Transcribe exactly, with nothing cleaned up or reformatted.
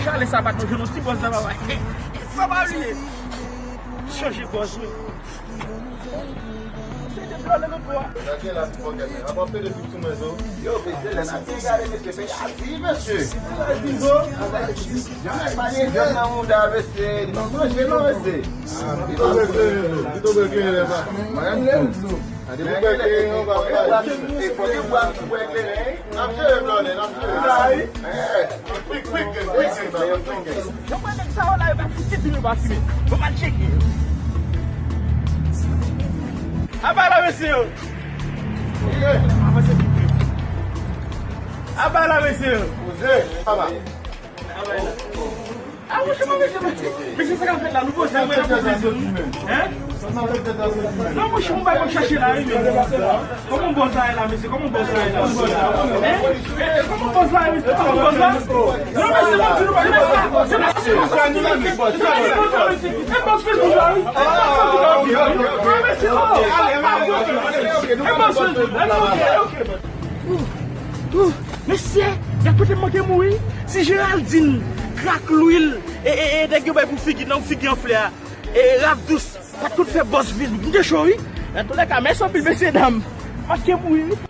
Chale sa pa t nou jwenn yon ti bòz nan papa. Fò pa bliye. Chanje bòz wi. Se te plòle lòt bò a. Gade la ti bòkèt la. Ap ap pede pip sou mwen zo. Yo, mesye, lè n ap byen gade, mesye, peyi a di, mesye. Peyi a di zo. Jan nèg pa gen vyann nan mouda, mesye. Li pa manje non, mesye. Li pa manje. Li tonbe kleren la. Mwen menm tou. Ade pou bwè kleren, ou pa pale. E fò ke bwè, bwè kleren. N ap jere, Blòdè, n ap jere. Quick, quick, quick, quick. Yo pran nèg sa yo la, yo pa fouti di yo pa fimen. Bon, m al tcheke yo. Apa la, mesye yo? Apa la, mesye yo? Poze, apa? A, mwen, mwen, mwen, mwen. Mesye, sa k ap fèt la, nou poze, mwen, nou poze. Hein? Non, mwen, mwen, mwen, mwen chache la, wi, men. Kòman bòz la ye la, mesye? Kòman bòz la ye la? Hein? Eh, eh, kòman bòz la ye, mesye? Kòman bòz la? Non, mesye, mwen, di nou, mesye, se pa, se pa, se pa, mesye. E bòz Facebook la, wi. E bòz Facebook la, wi. Ah, mesye, oh. E bòz Facebook. Ok, ok. Ouh, ouh, mesye, gad kote m manke mouri. Si Geraldine, Crack Louis, e, e, e, nèg yo bay pou figi, nan figi anfle a, e, Raf Dous, pa t tout fè bòz Facebook, m te cho, wi. Nan toulèka, mèsi anpil, mesye dam. M manke mouri, wi.